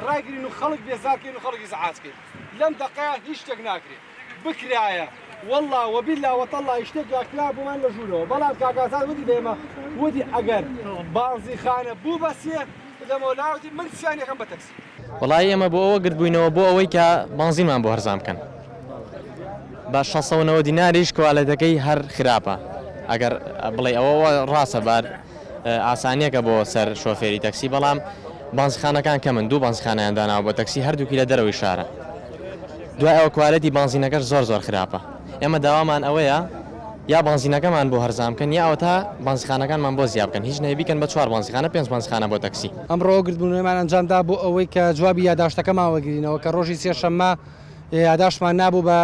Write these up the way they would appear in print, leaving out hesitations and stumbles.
ڕایگرین و خەڵک بێزار کەین و خەڵک ئیزعاج کەین لەم دەقەیا هیچ شتێک ناکرێ بکرایە واللە وباللە وتاللە شتێک کرا بۆمان لە ژوورەوە بەڵام کاک ئازاد وتی بە ئێمە وتی ئەگەر بانزینخانە بوو بە سێ لەمەولا وتی من سیان یەکەم بە تەکسی. وەڵایی ئێمە بۆ ئەوە گردبووینەوە بۆ ئەوەی کە بانزینمان بۆ هەرزان بکەن بە 690 دیناریش کوالێتەکەی هەر خراپە ئەگەر بڵێ ئەوە ڕاستە بار ئاسانیەکە بۆ سەر شۆفێری تەکسی بەڵام بانزخانەکان کەمن دوو بانزخانیان داناوە بۆ تەکسی هەردووکی لە دەرەوەی شارە دوای ئەوە کوالێتی بانزینەکەش زۆر زۆر خراپە ئێمە داوامان ئەوەیە یا بانزینەکەمان بۆ هەرزان بکەن یا ئەوەتا بانزخانەکانمان بۆ زیاد بکەن هیچ نەبێ بیکەن بە چوار بانزخانە پێنج بانزخانە بۆ تەکسی. ئەمڕۆ گردبوونەوەمان ئەنجامدا بۆ ئەوەی کە جوابی یاداشتەکەمان وەرگرینەوە کە ڕۆژی سێشەممە یاداشتمان نابوو بە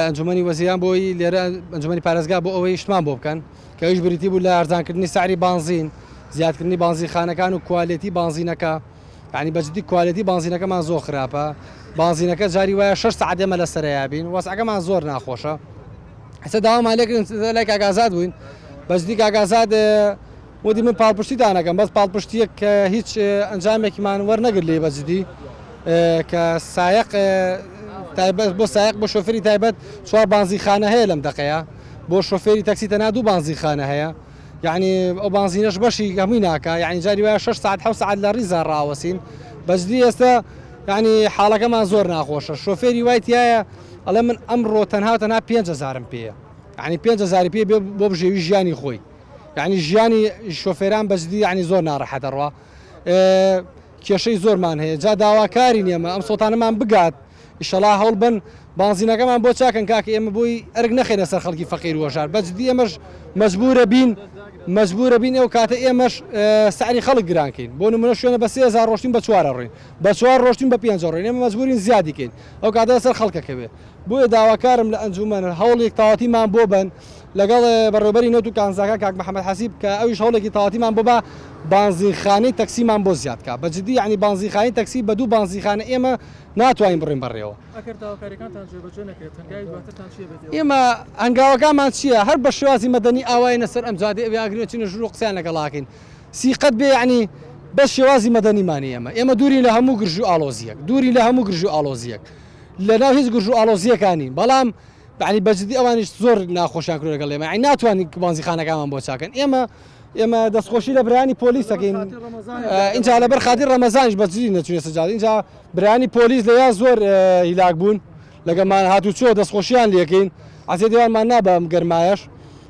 ئەنجومەنی وەزیران بۆی لێرە ئەنجومەنی پارێزگا بۆ ئەوەی شتمان بۆ بکەن کە ئەویش بریتی بوو لە هەرزانکردنی سعری بانزین زیادکردنی بانزینخانەکان و کوالێتی بانزینەکە یعنی بەجدی کوالێتی بانزینەکەمان زۆر خراپە بانزینەکە جاری وایە 6 سەعات ئێمە لەسەرەیا بین وەزعەکەمان زۆر ناخۆشە ئێستا داوامان لێکردن لای کاک ئازاد بووین بەجدی کاک ئازاد وتی من پاڵپشتیتان ئەکەم بەس پاڵپشتیەک کە هیچ ئەنجامێکمان وەرنەگرت لێی بەجدی کە سایەق تایبەت بۆ سایەق بۆ شۆفێری تایبەت چوار بانزینخانە هەیە لەم دەقەیە بۆ شۆفێری تەکسی تەنها دوو بانزینخانە هەیە یعنی ئەو بانزینەش بەشی هەمووی ناکا یعنی جاری وایە 6 ساعت 7 ساعت لە ڕیزا ڕاوەسین بەجدی ئێستا یعنی حاڵەکەمان زۆر ناخۆشە شۆفێری وای تایە ئەڵێ من ئەمڕۆ تەنها تەنها 5000م پێیە یعنی 5000 پێ بۆ بژێوی ژیانی خۆی یعنی ژیانی شۆفێران بەجدی یعنی زۆر ناڕەحەتە ڕوا کێشەی زۆرمان هەیە جا داواکارین ئێمە ئەم سۆتانەمان بگات ئیشەڵا هەوڵ بن بانزینەکەمان بۆ چاکەن کاکە ئێمە بۆی ئەرک نەخێنە سەر خەڵکی فەقیر و هەژار بەجدی ئێمەش مەجبورە بین مەجبورە بین ئەو کاتە ئێمەش سعری خەڵک گرانکەین بۆ نمونە شوێنە بە 3000 ڕۆشتین بە چوارە ڕۆین بە چوار ڕۆشتین بە پێنج ڕۆین ئێمە مەجبورین زیادی کەین ئەو کاتە لەسەر خەڵکەکە بێ بۆیە داواکارم لە ئەنجومەن هەوڵێک تاواتیمان بۆ بن لەگەڵ بەڕێوەبەری نەوت و کانزاکان کاک محەمەد حەسیب کە ئەویش هەوڵێکی تەواوەتیمان بۆ با بانزینخانەی تەکسیمان بۆ زیاد کا بە جدی یانی بانزینخانەی تەکسی بە دوو بانزینخانە ئێمە ناتوانین بڕۆین بەڕێوە. ئەگەر داواکاریەکانتان جێبەجێ نەکرێت هەنگاوی دواترتان چیە بێت ئێوە؟ ئێمە هەنگاوەکانمان چیە هەر بە شێوازی مەدەنی ئاواینە سەر ئەم جادەی ئەوێ ئاگرین ئەچینە ژوورو قسەیان لەگەڵاکەین سیقەت بێ یانی بەس شێوازی مەدەنیمانی ئێمە ئێمە دوورین لە هەموو گرژی و ئاڵۆزیەک دوورین لە هەموو گرژی و ئاڵۆزیەک لەناو هیچ گرژ و ئاڵۆزیەکا نین بەڵام یەعنی بە جدی ئەوانیش زۆر ناخۆشیان کردوە لەگەڵ ئێمە یەعنی ناتوانین بانزیخانەکانمان بۆ چاکەن ئێمە ئێمە دەستخۆشی لە برایانی پۆلیس دەکەین اینجا لەبەر خاطر ڕەمەزانیش بە جدی نەچوینە سەر جادە اینجا برایانی پۆلیس لەیا زۆر هیلاک بوون لەگەڵمان هاتوچۆ دەستخۆشیان لێکەین عەزیەت ئەوانمان نابە ئەم گەرمایەش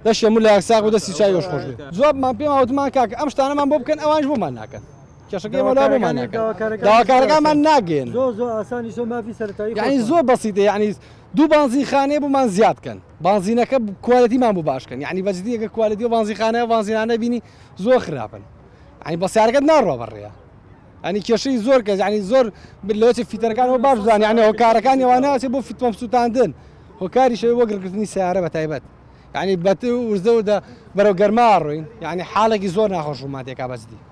دەشی هەموو لایەک ساغ و دەستی چاوی خۆش بێ جوابمان پێمان وتمان کاکە ئەم شتانەمان بۆ بکەن ئەوانیش بۆمان ناکەن کێشەکە ئێمە لا بۆمان ناکەن داواکارەکانمان ناگەن زۆر زۆر ئاسانی زۆر مافی سەرەتایی یعنی زۆر بەسیتە یعنی دوو بانزینخانەیە بۆمان زیاد کەن بانزینەکە کوالێتیمان بۆ باش کەن یعنی بەجدی ئەگەر کوالێتی و بانزینخانە بانزینانە بینی زۆر خراپن یعنی بە سیارەکەت ناڕوا بەڕێیە ینی کێشەی زۆر کەس ینی زۆر لەوەچێ فیتەرەکانەوە باش بزانانی یعنی هۆکارەکانی ئەوانە ئەچێ بۆ فیتۆم سووتاندن هۆکاری شەوێ بۆ گڕگرتنی سیارە بە تایبەت یعنی بەت وردە وردە بەرەو گەرما ڕۆین یعنی حاڵێکی زۆر ناخۆش ڕوومان تێکا بەجدی.